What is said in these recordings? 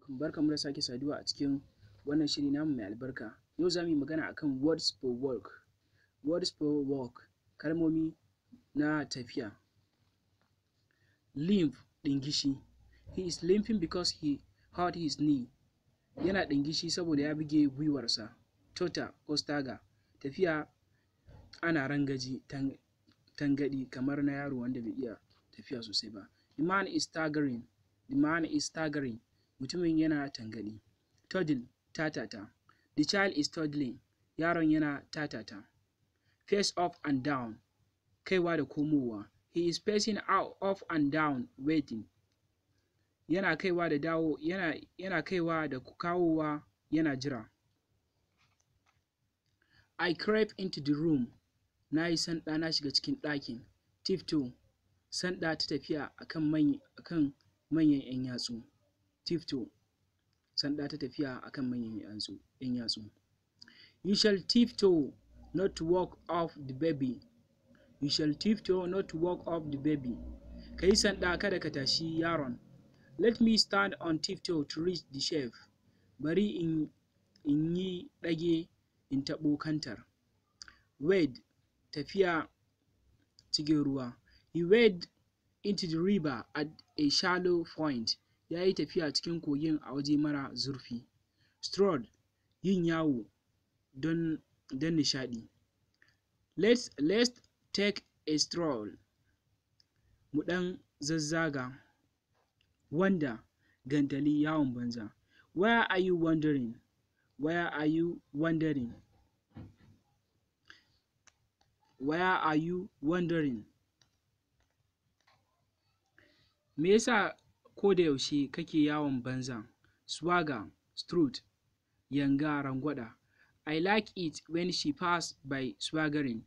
Alaikum, barkanmu da sake saduwa a cikin wannan shiri namu mai albarka. Yau za mu yi magana akan words for work. Words for work, kalmomi na tafiya. Limp, ɗingishi. He is limping because he hurt his knee. Yana ɗingishi saboda ya buge gwiwarsa. Totter ko stagger, tafiya ana rangaji, tangaɗi kamar na yaro wanda bai iya tafiya sosai ba. The man is staggering. The man is staggering. Mutumin yana tangaɗi. Toddle, tatata. The child is toddling. Yaron yana tatata. Pace up and down, kaiwa da komowa. He is pacing out, up and down, waiting. Yana kaiwa da dawo, yana kaiwa da kawowa, yana jira. I crept into the room. Na yi sanda na shiga cikin ɗakin. Tiptoe, sanda ta tafiya akan manyan 'yan yatsu. Tiptoe, sanda ta tafiya akan manyan 'yan yatsu. You shall tiptoe not to wake up the baby. You shall tiptoe not to wake up the baby. Ka yi sanda kada ka tashi yaron. Let me stand on tiptoe to reach the shelf. Bari in yi ɗage in taɓo kantar. Wade, tafiya cikin ruwa. He waded into the river at a shallow point. Ya yi tafiya cikin kogin a waje mara zurfi. Stroll, yin yawo don nishaɗi. Let's take a stroll. Mu ɗan zazzaga. Wander, gantali, yawon banza. Where are you wandering? Where are you wandering? Where are you wandering? Me yasa ko da yaushe kake yawon banza? Swagger, strut, yanga, rangwada. I like it when she pass by swaggering.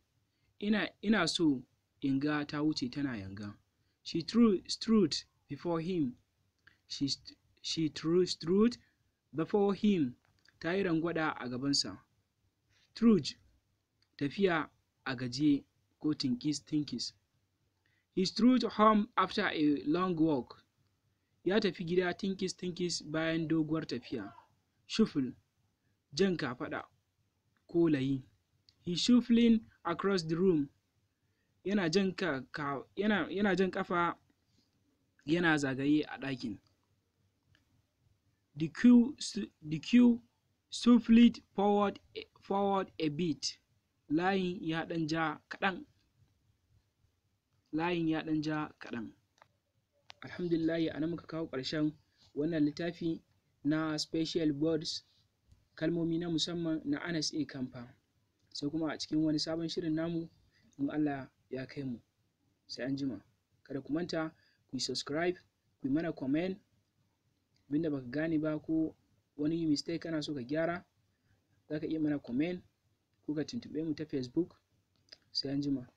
Ina so in ga ta wuce tana yanga. She strut before him. She strut before him. Ta yi rangwada a gabansa. Trudge, tafiya a gajiye ko tinkis-tinkis. He strode home after a long walk. Ya tafi gida tinkis-tinkis bayan doguwar tafiya. Shuffle, jan kafaɗa ko layi. He shuffling across the room. Yana jan ƙafa yana zagaye a ɗakin. The queue shuffled forward a bit. Layin ya ɗan ja kaɗan. Layin ya ɗan ja kaɗan. Alhamdulillahi, a nan muka kawo ƙarshen wannan littafi na Special Words, kalmomi na musamman, na Anas A. Kamfa. Sai kuma a cikin wani sabon shirin namu in Allah ya kai mu. Sai an jima. Kada ku manta ku yi subscribe, ku yi mana comment. Abinda baka gane ba ko wani mistake kana so ka gyara, za ka iya mana comment ko ka tuntuɓe mu ta Facebook. Sai an jima.